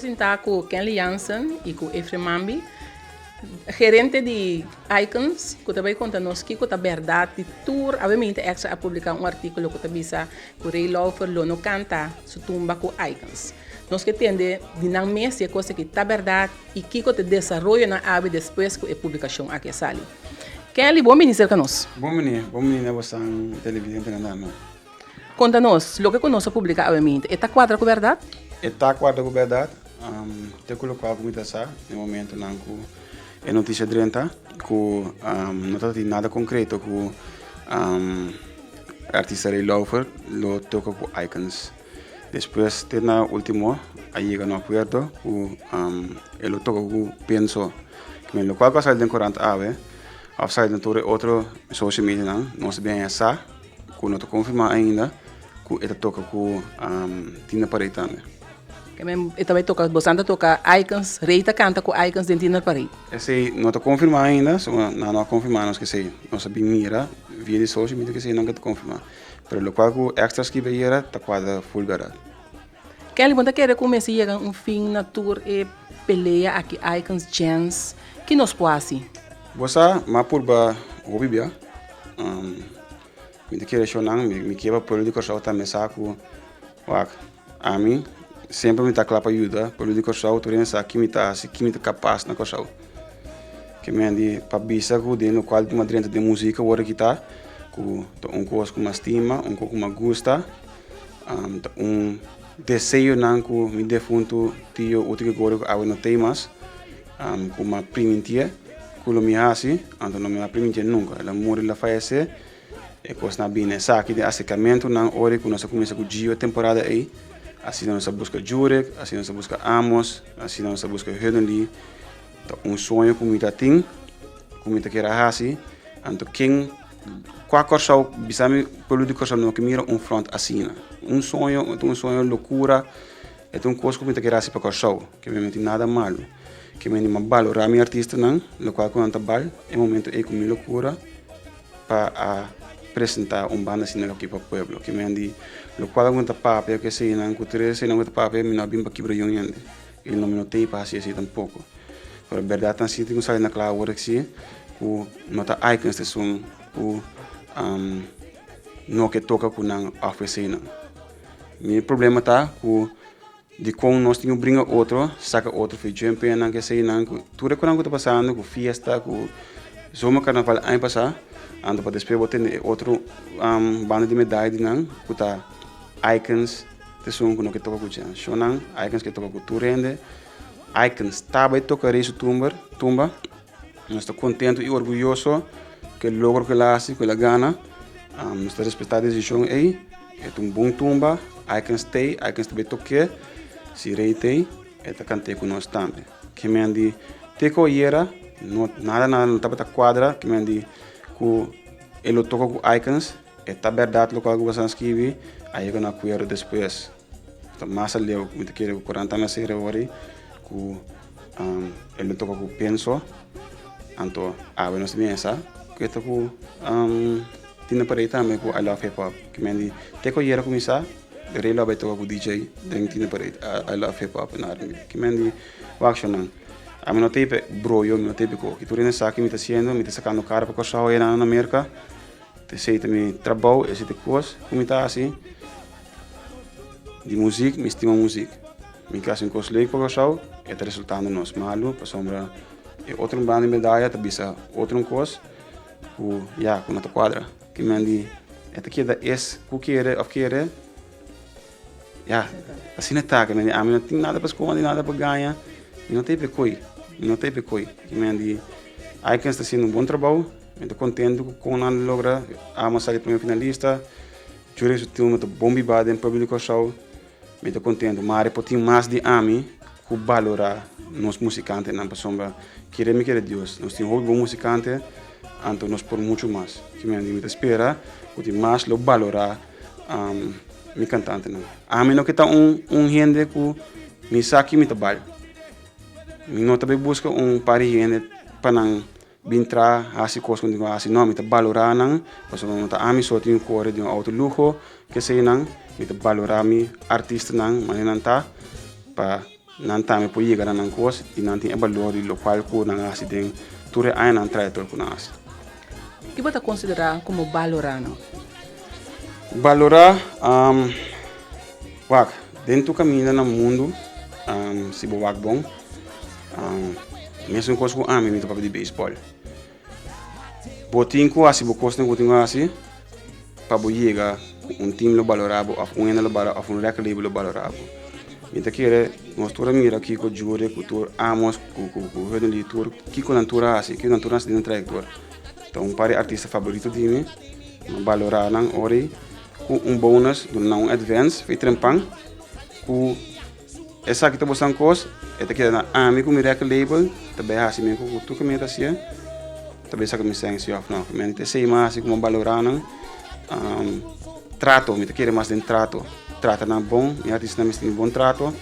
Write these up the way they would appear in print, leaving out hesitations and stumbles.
sintá ku Kenley Jansen i ku Efrem Mambi, gerente di Icons, ku ta bai konta nos kiko ta bèrdat di tur. Awe Mente Extra a publiká un artíkulo ku ta bisa ku Ray Lauffer lo no kanta su tumba ku Icons. Nos ke tende di nan mes si e kos aki ta bèrdat i kiko ta e desaroyonan awe despues ku e publikashon aki a sali. Kenley, bon bini serka nos. Bon bini, bon bini na bosan televidentenan tambe. Konta nos, loke ku nos a publiká awe minta, e ta kuadra ku bèrdat? E ta kuadra ku bèrdat, te ku lokual ku mi ta sa den momentunan ku e notisia drenta, ku no ta tin nada konkreto ku artista Ray Lauffer lo toka ku Icons. Despues te na ultimo a yega na un akuerdo ku e lo toka ku Penso. Lokual ku a sali den korant awe òf sali den tur e otro social medianan, nos a bin haña sa. Ku no ta konfirmá ainda ku e ta toka ku Tina Parade tambe. E ta bai toka, bosan ta toka Icons, Rey ta kanta ku Icons den Tina Parade. Esei no ta konfirmá ainda, so nan no a konfirmá nos kesei. Nos a bin mira via di social media kesei nan ke ta konfirmá. Pero lokual ku Extra skibi ayera ta kuadra full bèrdat. Kelly, bo ta kere ku mester yega un fin na tur e pelea aki Icons, Jens, ki nos por hasi? Bo sa, m'a purba hopi bia. Mi ta kere show nan, mi ke pa pueblo di Kòrsou tambe sa ku wak, ami semper mi ta kla pa yuda pueblo di Kòrsou, tur hende sa ki mi ta hasi, ki mi ta kapas na Kòrsou. Ke men di pa bisa ku den lokual di drenta den musika wòrdu kita, ku ta un kos ku m'a stima, un kos ku m'a gusta. Ta un deseonan ku mi defuntu tio Uti Gregorio ku awe no tei mas, ku m'a primintié ku lo mi hasi, anto no mi a primintié nunka. El a muri, el a fayesé, e kosnan a bini. Esaki den aserkamentunan ora ku nos a kuminsá ku Gio e temporada ei, asina nos a buska Jurek, asina nos a buska Amos, asina nos a buska Huddenly. Ta un soño ku mi ta tin, ku mi ta kier a hasi, anto ken kua Kòrsou, bisa mi pueblo di Kòrsou no ke mira un front asina. Un soño, ta un soño lokura, e ta un kos ku mi ta kier hasi pa Kòrsou, ke mi no tin nada malu. Ke mi anima balorá mi artistanan, lokual ku nan ta bal e momento ei ku mi lokura pa a presentá un banda asina aki pa pueblo. Ke mi di lokual ku nan ta papia ku eseinan, ku tur eseinan ku ta papia mi no a bin pa kibra yun hende. I no mi no tei pa hasi esei tampoko. Pero bèrdat nan si tin ku sali na kla awor si ku no ta Icons esun ku no ke toka ku nan òf eseinan. Mi problema ta ku dikon nos tin ku bringa otro, saka otro for djempenan ku eseinan ku tur e konan ku ta pasando ku fiesta ku zomer karnaval aña pasá anto pa despues bo tende e otro banda di medaya di nan ku ta Icons. Esun ku no ke toka ku dje. Shownan, Icons ke toka ku tur hende. Icons ta bai toka Rey su tumber, tumba. Nos ta kontentu i orguyoso ku e logro ku el a hasi, ku el a gana. Nos ta respetá e desishon ei. E ta un bon tumba. Icons t'ei, Icons ta bai tok'é. Si Rey t'ei, e ta kant'é ku nos tambe. Ke men di te ku ayera, no, nada nada no tabata kuadra. Ke men di ku e lo toka ku Icons. E ta bèrdat lokual ku boso a skibi, a yega na akuerdo despues. Ta mas aleu ku mi ta kere ku koranta mi a sera awor ku e lo toka ku penso. Anto awe nos ta bin esa ku e ta ku Tina Parey tambe ku I Love Hip Hop. Ke men di te ku ayera kuminsá Rey lo a bai toka ku DJ den Tina Parey I Love Hip Hop en R&B. Ke men di wak shownan. Ami no ta e broyo, mi no ta e koki. Tur hende sa ke mi ta hasiendo, mi ta sakando kara pa Kòrsou ayera na Merka. Esei ta mi trabou, esei ta e kos ku mi ta hasi di muzik, mi stima muzik. Mi ke hasi un kos leuk pa Kòrsou, e ta resultando nos malu pasobra e otro banda di medaya ta bisa otro un kos ku ya ku no ta kuadra. Ki men di e ta keda es ku kere òf kere, ya asina ta. Ki men di ami no tin nada pa skonde, nada pa gaña, mi no ta e koi, mi no ta e koi. Ki men di Aikens ta hasiendo un bon trabou. Mi ta kontentu ku kon nan logra amo sali prome finalista. Jurek su team ta bon bibá den pueblo di Kòrsou. Mi ta kontentu. Mari por tin mas di ami ku balorá nos musikantenan pasobra kere mi kere Dios nos tin hopi bon musikante anto nos por muchu mas. Mi ta spera ku tin mas lo balorá mi kantantenan. Ami no ke ta un hende ku mi sa ki mi ta bal. Mi no ta bai buska un par di hende pa nan Bin tra hasi kos ku tin hasi. No, mi ta balorá nan, pasobra no ta ami so tin kore den un outo luho, keseinan. Mi ta balorá mi artistanan manera nan ta pa. Nan tambe por yega na nan kos i nan tin e balor di lokual ku nan a hasi den tur e añanan trayektoria ku nan a hasi. Ki bo ta konsiderá komo balorá nan? Balorá, wak, den tur kaminda na mundu, si bo wak bon, mesun kos ku ami, mi ta papia di beisbòl. Bo tin ku hasi bo kosnan ku bo tin ku hasi pa bo yega ku un tim lo balorá bo òf un hende lo balorá òf un record label lo balorá bo. Mi ta kere nos tur a mira kiko Jure ku tur Amos ku ku Hudney tur kiko nan tur a hasi kiko nan tur a hasi den nan trayektoria. Ta un par di artista faborito di mi, mi a balorá nan ora ei ku un bonus duna nan un advance for e trempan ku. Esaki ta bosan kos, e ta keda na ami ku mi record label ta bai hasi mi ku tur ku mi ta hasié ta bai saka mi sensi òf no. Mi ta esei mas hasi komo balorá nan trato, mi ta kere mas den trato, trata nan bon, mi artistanan mester tin bon trato,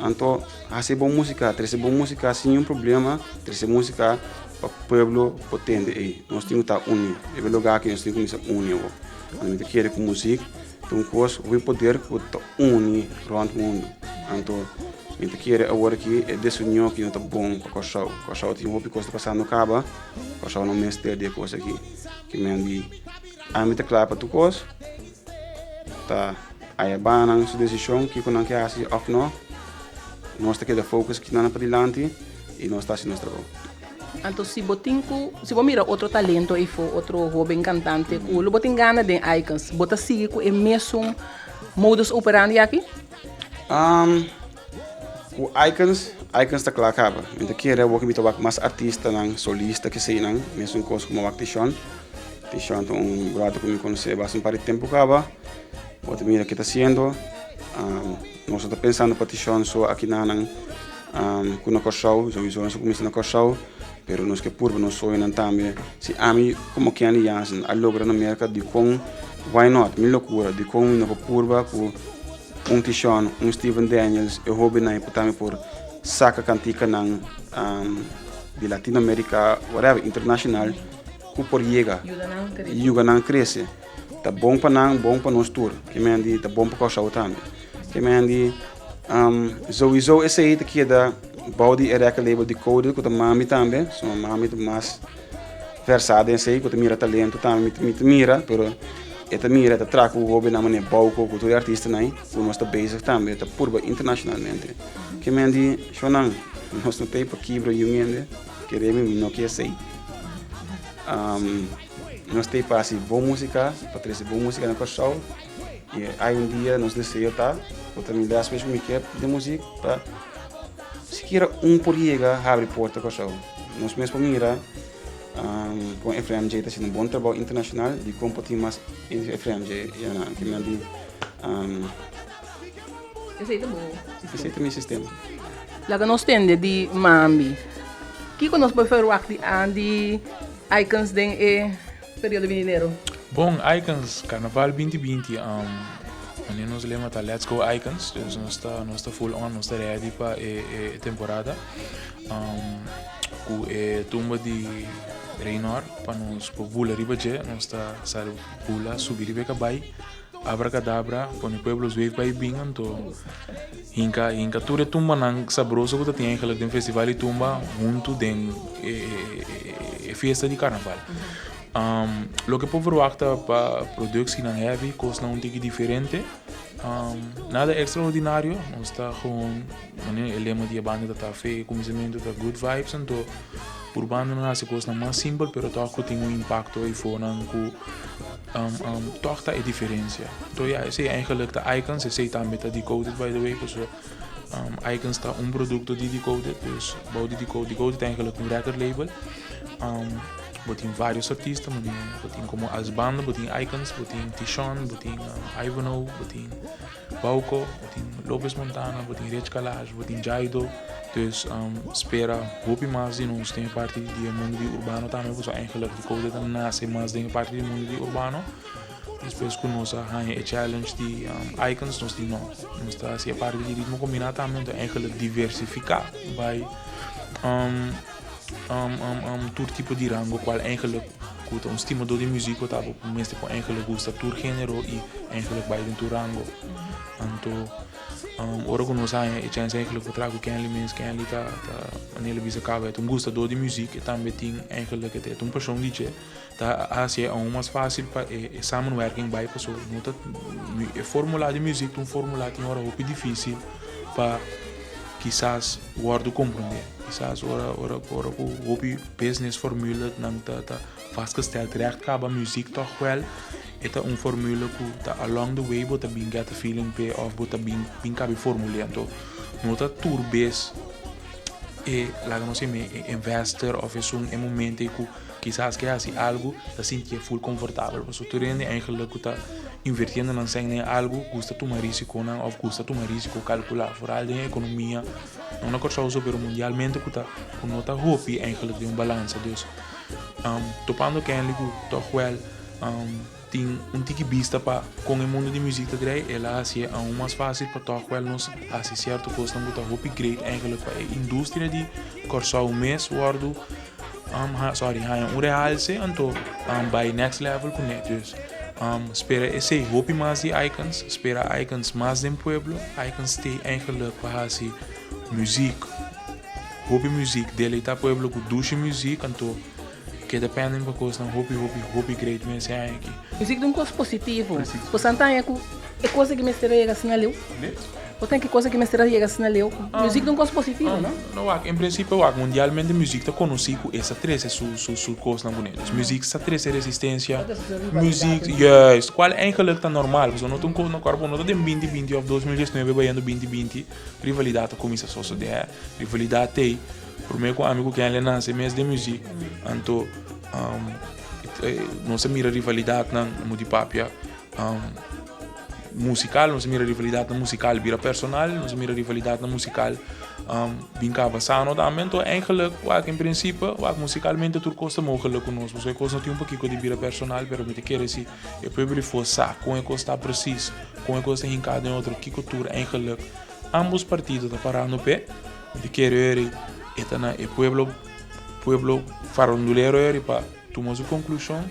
anto hasi bon músika, trese bon músika sin niun problema, trese músika pa pueblo por tende ei. Nos tin ku ta uni, riba e lugá aki nos tin ku kuminsá uni awor. Mi ta kere ku muzik. Ta un kos hopi poder ku ta uni rònt mundu. Anto mi ta kere awor aki e desunion aki no ta bon pa Kòrsou. Kòrsou tin hopi kos ta pasando kaba, Kòrsou no mester di e kos aki. Ki men di ami ta kla pa tur kos, ta ayabá nan su desishon kiko nan ke hasi òf no. Nos ta keda focus kinan padilanti i nos ta hasi nos trabou. Anto si bo tin ku, si bo mira otro talento eifo, otro hoben kantante ku lo bo tin gana den Icons, bo ta sigui ku e mesun modus operandi aki? Ku Icons, Icons ta kla kaba. Mi ta kere awor ku mi ta wak mas artistanan, solista keseinan, mesun kos ku mi a wak Tishon. Tishon ta un brother ku mi konosé basta un par di tempu kaba. Bo ta mira ke ta hasiendo. Nos no ta pensando pa Tishon so akinanan ku na Kòrsou, souiso nos a kuminsá na Kòrsou, pero nos ke purba nos soñonan tambe. Si ami komo Kenley Jansen a logra na Merka, dikon, why not, mi lokura, dikon mi no por purba ku un Tishon, un Steven Daniels, e hóbennan ei por tambe por saka kantikanan di Latinoamerika, whatever, internashonal, ku por yega, yuda nan krese. Ta bon pa nan, bon pa nos tur. Ke men di ta bon pa Kòrsou tambe. Ke men di souiso esei ta keda bou di e record label di Coded ku ta mami tambe. So mami ta mas versá den esei ku ta mira talento tambe. Mi ta mira pero e ta mira e ta traha ku hóbennan manera Bouko ku tur e artistanan ei ku nos ta bezig tambe ta purba internashonalmente. Ke men di shownan nos no ta ei pa kibra yu hende kere mi no ke esei. Nos ta pa hasi bon músika, pa trese bon músika na Kòrsou. I ai un dia nos deseo ta, ku ta mi lès mes ku mi ke den muzik, pa sikiera un por yega habri porta Kòrsou. Nos mes por mira kon Efraim Jay ta hasiendo un bon trabou internashonal, dikon por tin mas Efraim Jay yanan ki men di. Esei ta bo sistema. Esei ta mi sistema. Laga nos tende di Mambi. Kiko nos por ferwagt di Andy Icons den e periodo binidero? Bon, Icons, Carnaval 2020, manera nos lema ta Let's Go Icons, dus nos ta nos ta full on, nos ta ready pa e e temporada. Ku e tumba di Raynor pa nos por bula riba dje, nos ta sali bula subi riba e kabai. Abracadabra, pone pueblo zweef bai bin anto hinka hinka tur e tumbanan sabroso ku ta tin eigenlijk den festival di tumba huntu den e e fiesta di karnaval. Loke por verwachta pa productienan heavy, kosnan un tiki diferente, nada extraordinario, nos ta gewoon manera e lema di e banda ta ta fe e kuminsamentu ta good vibes anto purbando nan hasi kosnan mas simpel pero tòg ku tin un impakto eifonan ku. Tòg ta e diferensia. Enton ya, esei eigenlijk ta Icons, esei tambe ta Decoded by the way, pasobra Icons ta un produkto di Decoded, dus bou di Decoded, Decoded ta eigenlijk un record label. Bo tin varios artista, bo tin komo als banda, bo tin Icons, bo tin Tishon, bo tin Ivanhoe, bo tin Bauco, bo tin Lopez Montana, bo tin Rich Kalash, bo tin Jaido. Dus spera hopi mas di nos den e parti di e mundu di urbano tambe pasobra eigenlijk di Code ta nase mas den e parti di mundu di urbano. Despues ku nos a haña e challenge di Icons nos di no, nos ta hasi e parti di ritmo kombiná tambe anto eigenlijk diversifiká bai tur tipo di rango kual eigenlijk ku ta un stimadó di muzik ku ta mester por eigenlijk gusta tur género i eigenlijk bai den tur rango. Anto. Ora ku nos haña e chèns eigenlijk pa traha ku Kenley mes, Kenley ta ta manera el a bisa kaba e ta un gustadó di muzik, e tambe tin eigenlijk e ta un pashon di dje, ta hasi e aun mas fásil pa e e samenwerking bai pasobra no ta e fórmula di muzik ta un fórmula tin ora hopi difísil pa kisas wòrdu komprondé. Kisas ora ora ora ku hopi business formule nan ta ta vastgesteld recht kaba muzik tòg wèl e ta un formule ku ta along the way bo ta bin get a feeling p'e òf bo ta bin bin kabi formul'é. Anto no ta tur bes e laga nos heme e investor òf esun e momento ei ku kisas ke hasi algu ta sintié ful konfortabel pasobra tur hende eigenlik ku ta invirtiendo nan sèn den algu gusta tuma risikonan òf gusta tuma risiko kalkulá foral den ekonomia no na Kòrsou so pero mundialmente ku ta ku no ta hopi eigenlik den un balansa dus topando Kenley ku tòg wèl tin un tiki bista pa kon e mundu di muzik ta drai el a hasié aun mas fásil pa tòg wèl nos hasi sierto kosnan ku ta hopi great eigenlik pa e industria di Kòrsou mes wòrdu sorry haña un realse anto bai next level kuné dus spera esei hopi mas di Icons spera Icons mas den pueblo Icons t'ei eigenlik pa hasi muzik hopi muzik deleitá pueblo ku dushi muzik anto keda pending pa kosnan hopi hopi hopi great mes e aña aki. Muzik ta un kos positivo. Bo sa ta haña ku e kos aki mester a yega asina leu? Bo ta haña ku e kos aki mester a yega asina leu? Muzik ta un kos positivo, no? No wak, en prinsipio wak, mundialmente muzik ta konosí ku e sa trese su su su kosnan kuné. Dus muzik sa trese resistensia, muzik, juist, kual eigenlik ta normal, pasobra no ta un kos, no kòrda bo no ta den 2020 òf 2019 bayendo 2020 rivalidat ta kuminsá sosodé, rivalidat t'ei promé ku ami ku Kenley a nase mes den muzik, anto nos a mira rivalidatnan mu di papia Musical, nos a mira rivalidadnan musical bira personal, nos a mira rivalidadnan musical bin caba sano tambe. Enton eigenlijk wak en principe wak musicalmente tur cos ta mogelijk cu nos, pasobra e cos no tin un poquito di bira personal, pero mi ta kere si e pueblo di for sa con e cos ta precies, con e cos ta hinca den otro, kico tur eigenlijk ambos partido ta parando p'e. Mi ta kere eri e ta na e pueblo, pueblo farandulero eri pa. Tuma su conclusion,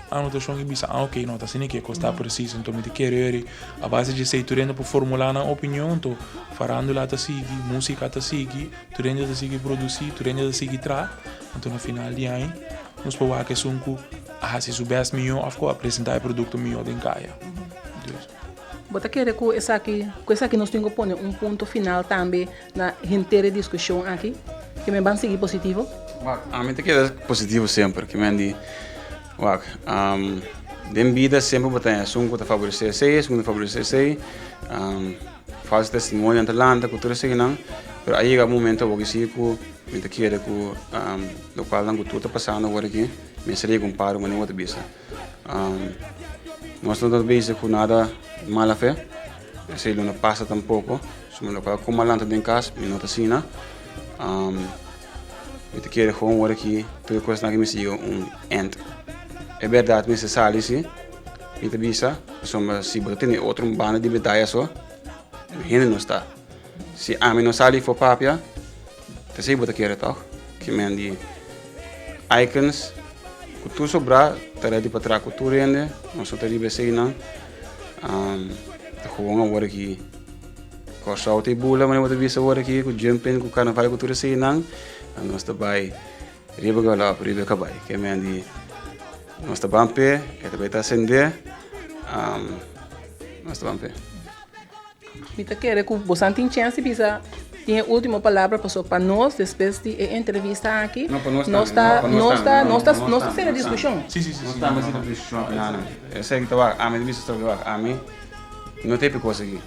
anotacion y bisa, ah ok, no ta asina ke cos ta precies, enton mi ta kere eri a base di esey tur hende por formula nan opinion, enton farandula ta sigui, musica ta sigui, tur hende ta sigui produci, tur hende ta sigui traha, enton na final di aña nos por wak esun cu a haci su best miyo of cu a presenta e producto miyo den caya. Dus. Bo ta kere cu esaki, cu esaki nos tin cu pone un punto final tambe Na henter e diskushon aki, ke men ban sigui positivo? Wak, ami ta keda positivo semper. Ke men di, wak, den bida semper bo ta haña esun ku ta faboresé esei, esun ku ta faboresé esei. Falso testimonionan ta lanta ku tur eseinan, pero a yega un momento awor si ku mi ta kere ku lokualnan ku tur ta pasando awor aki, mester yega un paro manera bo ta bisa. Nos no ta bisa ku nada mala fe, esei lo no pasa tampoko. So mi lo kaba kuma lanta den kas, mi no ta asina. Mi ta kere gewoon ora ki tur e kosnan aki mester yega un end. E bèrdat mester sali si, mi ta bisa, pasobra si bo ta tene otro banda di medaya so, hende no sta. Si ami no sali for papia, ta esei bo ta kere tòg? Ki men di Icons ku tur sobrá ta ready pa traha ku tur hende, nos no ta riba eseinan. Ta gewoon awor aki Kòrsou ta e bula manera bo ta bisa awor aki ku jumping ku karnaval ku tur eseinan, nos ta bai riba galòp riba e kabai. Ke men di nos ta ban p'e, e ta bai ta asendé, nos ta ban p'e. Mi ta kere ku bosan tin chèns di bisa tin e último palabra pasobra pa nos despues di e entrevista aki nos ta nos ta nos ta nos ta sera diskushon. Sí, sí, sí. Nos tambe sera diskushon aki nan. Esei ta wak ami ta bisa esaki wak ami no ta e kos aki.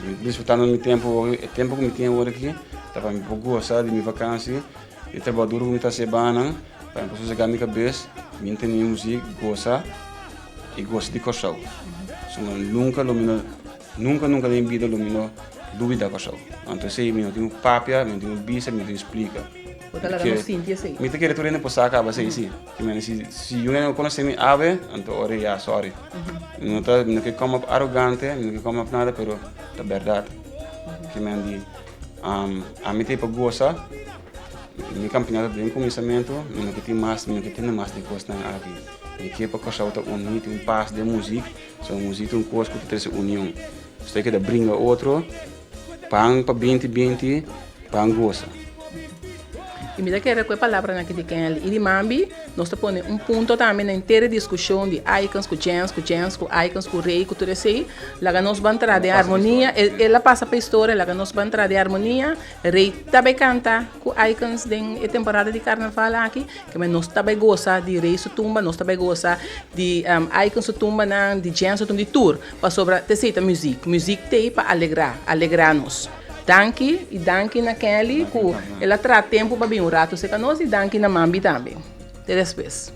Mi ta disfrutando mi tempu awor e tempu ku mi tin awor aki ta pa mi por gosa di mi vakansi e trabou duru ku mi ta hasi e banan pa mi por sosega mi kabes mi tene mi muzik gosa i gosa di Kòrsou. So nunka lo mi no. Nunka nunka den mi bida lo mi no lubida Kòrsou. Anto esei mi no tin ku papia, mi no tin ku bisa, mi no tin ku splika. Bo ta laga nos sinti esei. Mi ta kere tur hende por sa kaba esei si. Ki mende si si yu hende no konosé mi awe, anto ora ya sorry. Mi no ta mi no ke come up arogante, mi no ke come up nada pero ta bèrdat. Ki mende ami ta e pa gosa, mi kampionato ta den kuminsamentu, mi no ke tin mas, mi no ke tende mas di kosnan aki. Mi ke pa Kòrsou ta uní, tin un pas den muzik. So muzik ta un kos ku ta trese union. Nos ta keda bringa otro pan pa binti binti pan gosa. I mi ta kere ku e palabranan aki di Kenley i di Mambi nos ta pone un punto tambe na henter e diskushon di Icons ku Jens ku Jens ku Icons ku Rey ku tur esei. Laga nos ban tra den armonia. El a pasa pa historia laga nos ban tra den armonia. Rey ta bai kanta ku Icons den e temporada di karnaval aki. Keme nos ta bai gosa di Rey su tumba, nos ta bai gosa di Icons su tumbanan, di Jens su tumba, di tur. Pasobra t'esei ta muzik. Muzik t'ei pa alegrá, alegrá nos. Danki i danki na Kelly ku el a traha tempu pa bin un ratu serka nos i danki na Mambi tambe. Te despues.